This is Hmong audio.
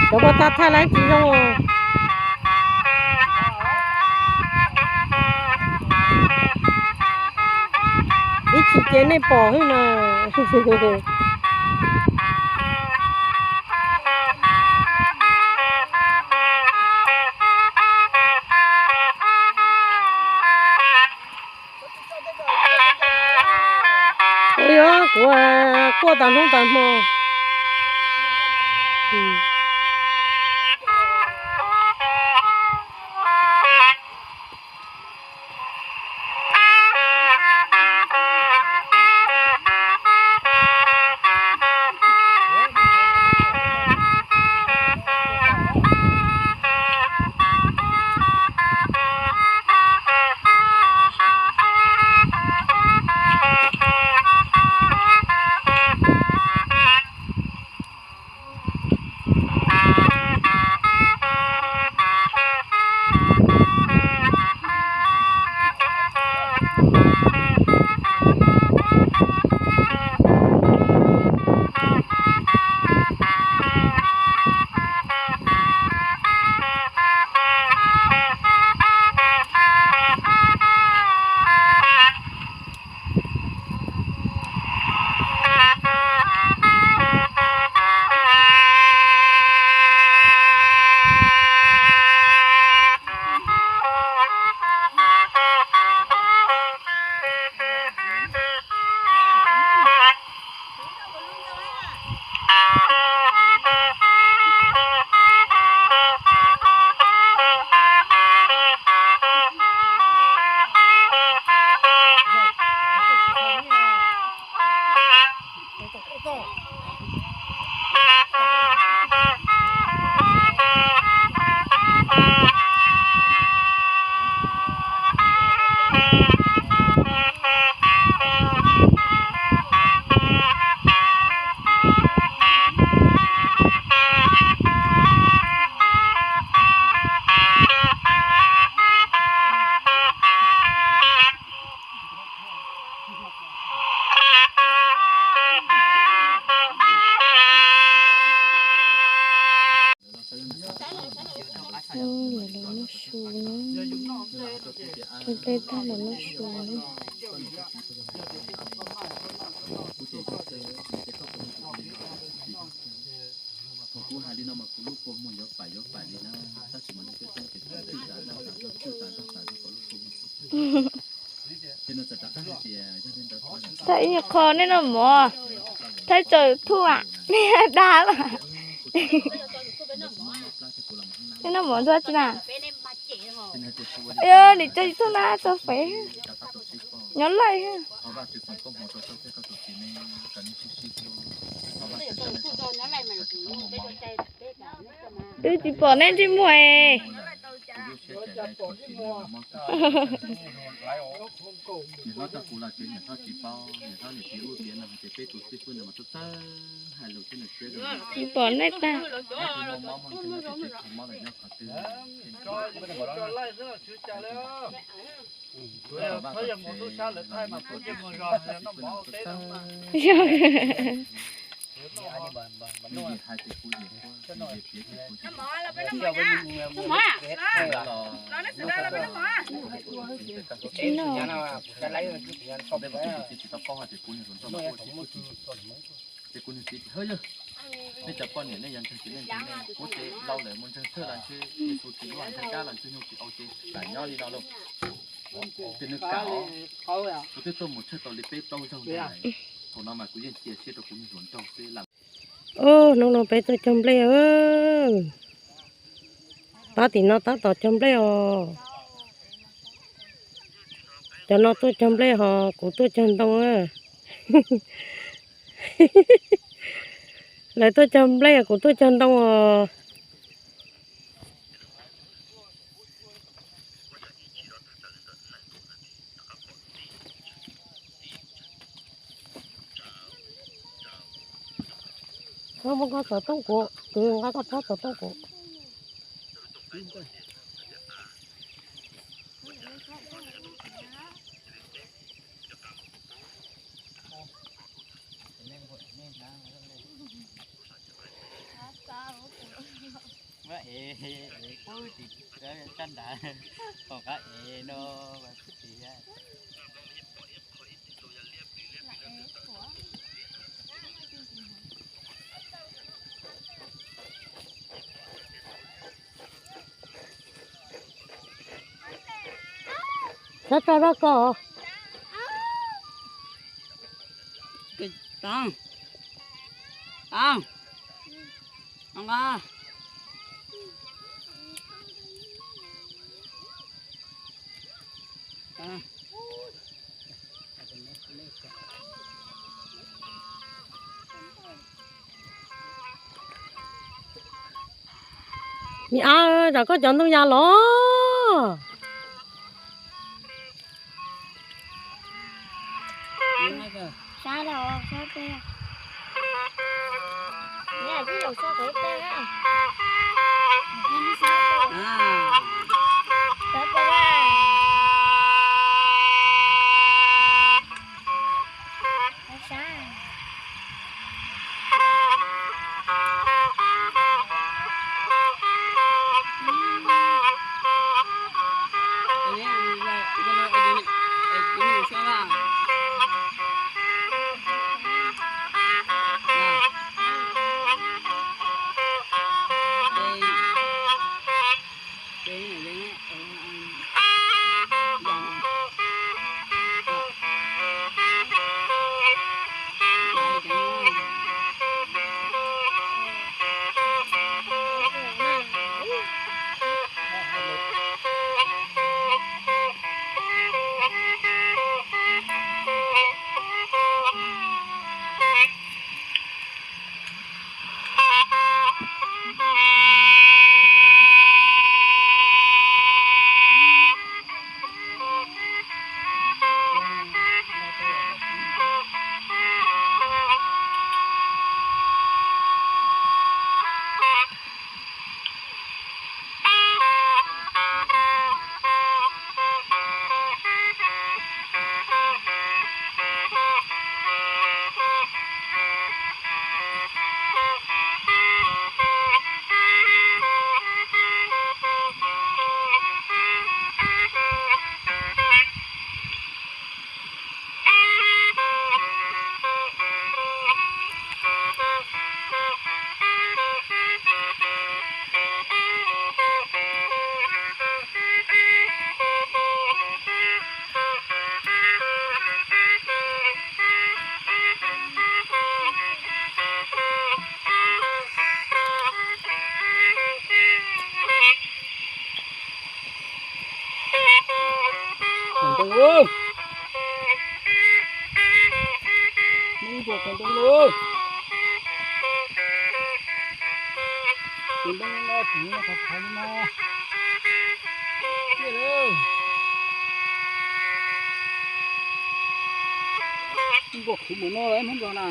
Cov poj thaij thaij laib tsis zoo. Ib chim ces nej pom xwb mas. Ua li kuv quaj tas hnub tas hmo. Los noj su na, cog nplej tag los noj su na. Kuv hais li no mas kuv lub kua muag yuav pais yuav pais li na, tab sis mas nws peb teb ces txwj tas zaj tas zog, txwj tas zaj tas zog kom lub kua muag. Thaij ib nyuag qho nej noj mov, thaij tso YouTube a, nej dag lawm. Nej noj mov ntua tsi na? Nim tso YouTube na, tso fev, nyob laij. Twb tsis pom nej ntsej muag es. Tsis pom nej tag. Tsis noj. Ces kuv niag txiv tias, Hwb yog, nej cov poj niam nej yuav ntseeg ces nej ntseeg nej, kuv ces laus lawm mus ntseeg thawj los ntshe Yexus tsis hlub, ntseeg dab los ntshe nyuj tsis au ces kam nyob li no lauj. Ces nws kam os. Kuv twb tuaj mus tshawj tau li peb plaub zaug ntag. Thaum no mas kuv yeej cia siab rau kuv niag hluas nraug xwb. Hnub no peb tuaj cog nplej. Tab tim no tab tom cog nplej os. Cov no tuaj cog nplej ho kuv tuaj cog ntoo. Lawv tuaj cog nplej kuv tuaj cog ntoo os. Koj muab koj xov tooj kuv, kuv nqa koj pob xov tooj kuv. Ev, ev kub tim sab nrad, tom qab ev no mas xwb tiag. Txhob tso zog ko. Tau, tau, tau nqa. Niam, zam koj cov ntoo yas los. Sab los, sab peb. Niam, tib zoo sab peb peb na. Sab peb na. Sab. Ntoo, mus ib puas tus ntoo lauj. Tus ntoo no tsis yog qhov qhov li no. Ib puas khuv mus no lawm Hmoob Nplog na.